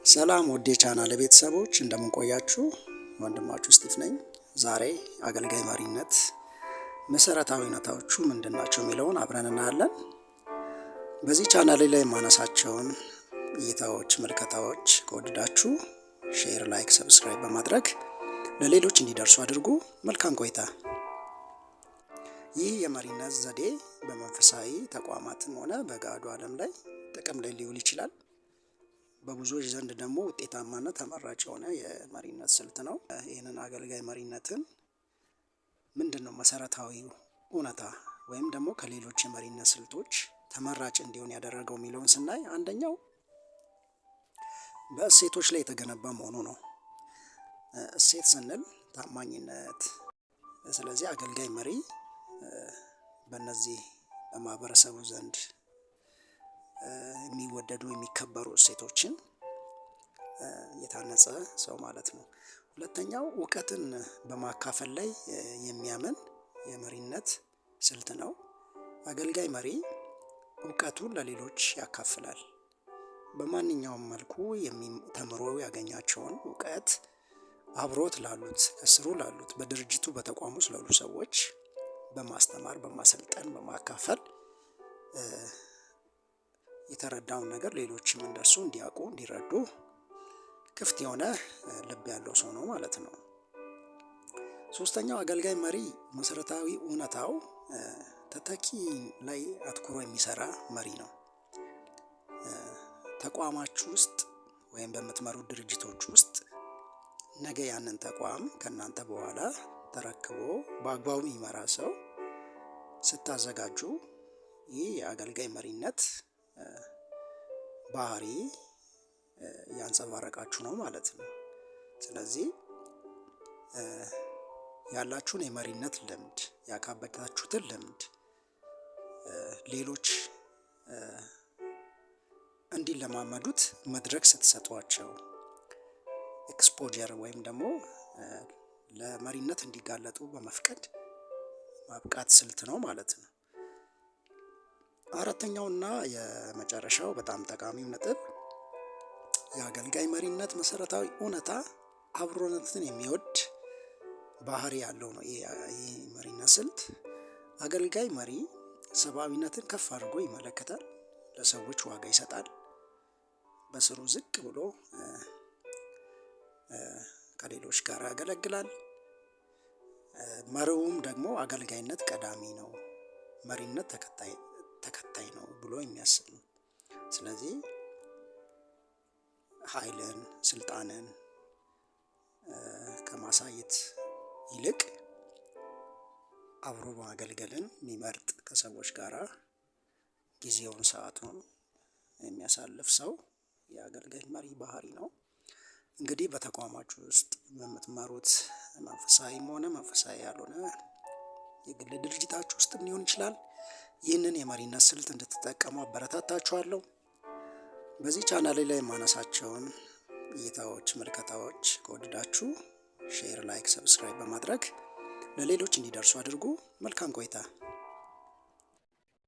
ሰላም ውድ የቻናል ቤተሰቦች፣ እንደምን ቆያችሁ? ወንድማችሁ ስቲቭ ነኝ። ዛሬ አገልጋይ መሪነት መሰረታዊ እውነታዎቹ ምንድን ናቸው የሚለውን አብረን እናያለን። በዚህ ቻናል ላይ የማነሳቸውን እይታዎች፣ ምልከታዎች ከወደዳችሁ share፣ like፣ subscribe በማድረግ ለሌሎች እንዲደርሱ አድርጉ። መልካም ቆይታ። ይህ የመሪነት ዘዴ በመንፈሳዊ ተቋማትም ሆነ በገሃዱ ዓለም ላይ ጥቅም ላይ ሊውል ይችላል። በብዙዎች ዘንድ ደግሞ ውጤታማና ተመራጭ የሆነ የመሪነት ስልት ነው። ይህንን አገልጋይ መሪነትን ምንድን ነው መሰረታዊ እውነታ ወይም ደግሞ ከሌሎች የመሪነት ስልቶች ተመራጭ እንዲሆን ያደረገው የሚለውን ስናይ፣ አንደኛው በእሴቶች ላይ የተገነባ መሆኑ ነው። እሴት ስንል ታማኝነት። ስለዚህ አገልጋይ መሪ በእነዚህ በማህበረሰቡ ዘንድ የሚወደዱ፣ የሚከበሩ እሴቶችን የታነጸ ሰው ማለት ነው። ሁለተኛው እውቀትን በማካፈል ላይ የሚያምን የመሪነት ስልት ነው። አገልጋይ መሪ እውቀቱን ለሌሎች ያካፍላል። በማንኛውም መልኩ ተምሮ ያገኛቸውን እውቀት አብሮት ላሉት፣ ከስሩ ላሉት፣ በድርጅቱ በተቋሙ ስላሉ ሰዎች በማስተማር፣ በማሰልጠን፣ በማካፈል የተረዳውን ነገር ሌሎችም እንደሱ እንዲያውቁ፣ እንዲረዱ ክፍት የሆነ ልብ ያለው ሰው ነው ማለት ነው። ሶስተኛው አገልጋይ መሪ መሰረታዊ እውነታው ተተኪ ላይ አትኩሮ የሚሰራ መሪ ነው። ተቋማችሁ ውስጥ ወይም በምትመሩት ድርጅቶች ውስጥ ነገ ያንን ተቋም ከእናንተ በኋላ ተረክቦ በአግባቡ የሚመራ ሰው ስታዘጋጁ ይህ የአገልጋይ መሪነት ባህሪ እያንጸባረቃችሁ ነው ማለት ነው። ስለዚህ ያላችሁን የመሪነት ልምድ፣ ያካበታችሁትን ልምድ ሌሎች እንዲለማመዱት መድረክ ስትሰጧቸው፣ exposure ወይም ደግሞ ለመሪነት እንዲጋለጡ በመፍቀድ ማብቃት ስልት ነው ማለት ነው። አራተኛውና የመጨረሻው በጣም ጠቃሚው ነጥብ፣ የአገልጋይ መሪነት መሰረታዊ እውነታ አብሮነትን የሚወድ ባህሪ ያለው ነው። ይህ መሪነት ስልት አገልጋይ መሪ ሰብአዊነትን ከፍ አድርጎ ይመለከታል፣ ለሰዎች ዋጋ ይሰጣል። በስሩ ዝቅ ብሎ ከሌሎች ጋር ያገለግላል። መሪውም ደግሞ አገልጋይነት ቀዳሚ ነው፣ መሪነት ተከታይ ነው ብሎ የሚያስብ ነው። ስለዚህ ኃይልን፣ ስልጣንን ከማሳየት ይልቅ አብሮ ማገልገልን የሚመርጥ፣ ከሰዎች ጋራ ጊዜውን፣ ሰአቱን የሚያሳልፍ ሰው የአገልጋይ መሪ ባህሪ ነው። እንግዲህ በተቋማችሁ ውስጥ በምትመሩት መንፈሳዊም ሆነ መንፈሳዊ ያልሆነ የግል ድርጅታችሁ ውስጥም ሊሆን ይችላል፣ ይህንን የመሪነት ስልት እንድትጠቀሙ አበረታታችኋለሁ። በዚህ ቻናል ላይ የማነሳቸውን እይታዎች፣ ምልከታዎች ከወደዳችሁ share፣ like፣ subscribe በማድረግ ለሌሎች እንዲደርሱ አድርጉ። መልካም ቆይታ።